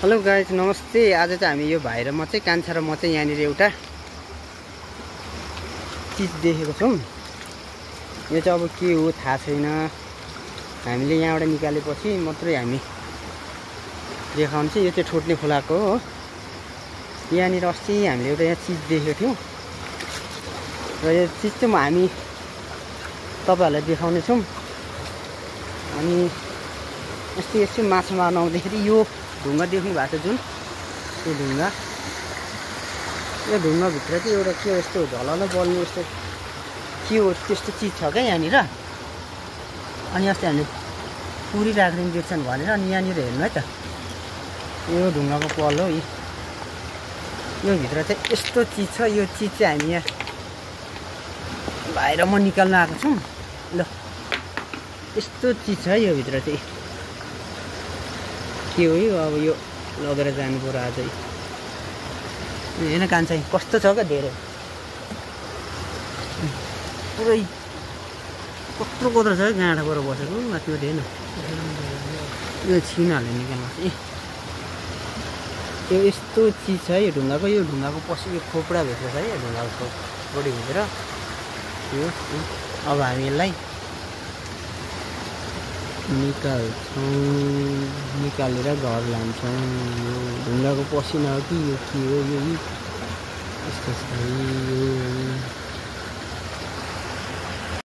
Hello guys नमस्ते। आज चाहिँ हामी यो भाइ र म चाहिँ कान्छा र म चाहिँ यहाँनिर एउटा चिज देखेको छौँ। यो चाहिँ अब के हो थाहा छैन। हामीले यहाँबाट निकालेपछि मात्रै हामी देखाउँछ। यो चाहिँ ठोट्ने खोलाको हो। यहाँनिर अस्ति हामीले एउटा यहाँ चिज देखेको थियौँ र यो चिज चाहिँ हामी तपाईहरुलाई देखाउने छौँ। अनि यस्तो माछा मार्न आउँदाखेरि यो ढुङ्गा देख्नु भएको छ जुन यो ढुङ्गाभित्र चाहिँ एउटा के यस्तो झलल बल्ने यस्तो के हो त्यस्तो चिज छ क्या यहाँनिर। अनि अस्ति हामीले पुरी राख्दिन देख्छन् भनेर अनि यहाँनिर हेर्नु है त यो ढुङ्गाको पल हो। यो भित्र चाहिँ यस्तो चिज छ। यो चिज चाहिँ हामी यहाँ भाइ र म निकाल्न आएको छौँ। ल यस्तो चिज छ यो भित्र चाहिँ के हो यो। अब यो लगेर जानु पर्यो आजै। हेर्न कान्छा कस्तो छ क्या धेरै पुरै कत्रो कत्रो छ है गाँडाबाट बसेको माथिबाट। हेर्न यो छिनहरूले निकाल्नु यो यस्तो चिज छ यो ढुङ्गाको। यो ढुङ्गाको पछि यो खोपडा भित्र छ है यो ढुङ्गाको खोपडी भित्र यो। अब हामी यसलाई निकालेर घर लान्छौँ। यो ढुङ्गाको पसिना हो कि यो के हो यो यस्तो छ यो।